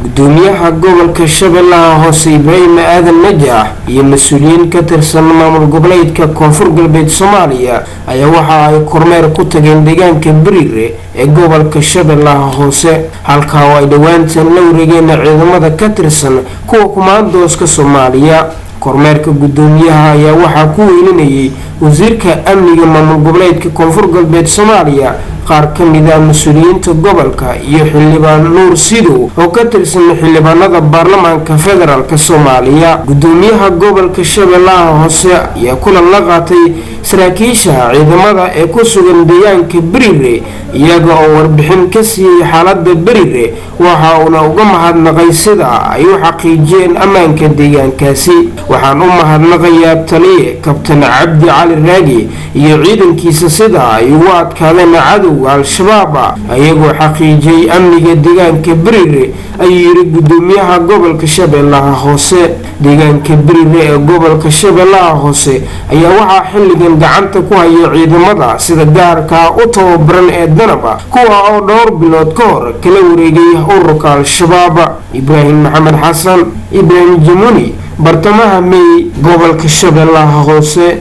Gudoomiyaha gobolka Shabeellaha Hoose Ibraahim Aadan Najax iyo mas-uuliyiin ka tirsan maamul goboleedka Koonfur Galbeed Soomaaliya ayaa waxa ay kormeer ku tageen deegaanka Beriire ee gobolka Shabeellaha Hoose, halkaa oo ay dhowaantan la wareegeen ciidamada ka tirsan kuwa kumaandooska Soomaaliya. Kormeerka gudoomiyaha ayaa waxaa ku weylinayay wasiirka amniga maamul goboleedka Koonfur Galbeed Soomaaliya, qaar ka mid ah mas-uuliyiinta gobolka iyo xildhibaan Nuur Sidow oo ka tirsan xildhibaanada baarlamaanka federaalk Soomaaliya. Gudoomiyaha gobolka Shabeellaha Hoose ayaa kulan la qaatay saraakiisha ciidamada ee ku sugan deegaanka Beriire, iyaga oo warbixin ka siiyey xaalada Beriire, waxa uuna uga mahadnaqay sida ay u xaqiijiyeen ammaanka deegaankaasi. Waxaan u mahadnaqayaa taliye Kabtan Cabdi Cali Raagi iyo ciidankiisa sida ay ugu adkaadeen cadowga Al-Shabaab, ayagoo xaqiijiyey amniga deegaanka Beriire, ayuu yiri gudoomiyaha gobolka Shabeellaha Hoose. Deegaanka Beriire ee gobolka Shabeellaha Hoose ayaa waxaa xilligan gacanta ku haya ciidamada sida gaarka u tababaran ee Danaba, kuwa oo dhowr bilood ka hor kala wareegay ururka Al-Shabaab. Ibraahim Maxamed Xasan, Ibraahim Jamuni, bartamaha Mey, gobolka Shabeellaha Hoose.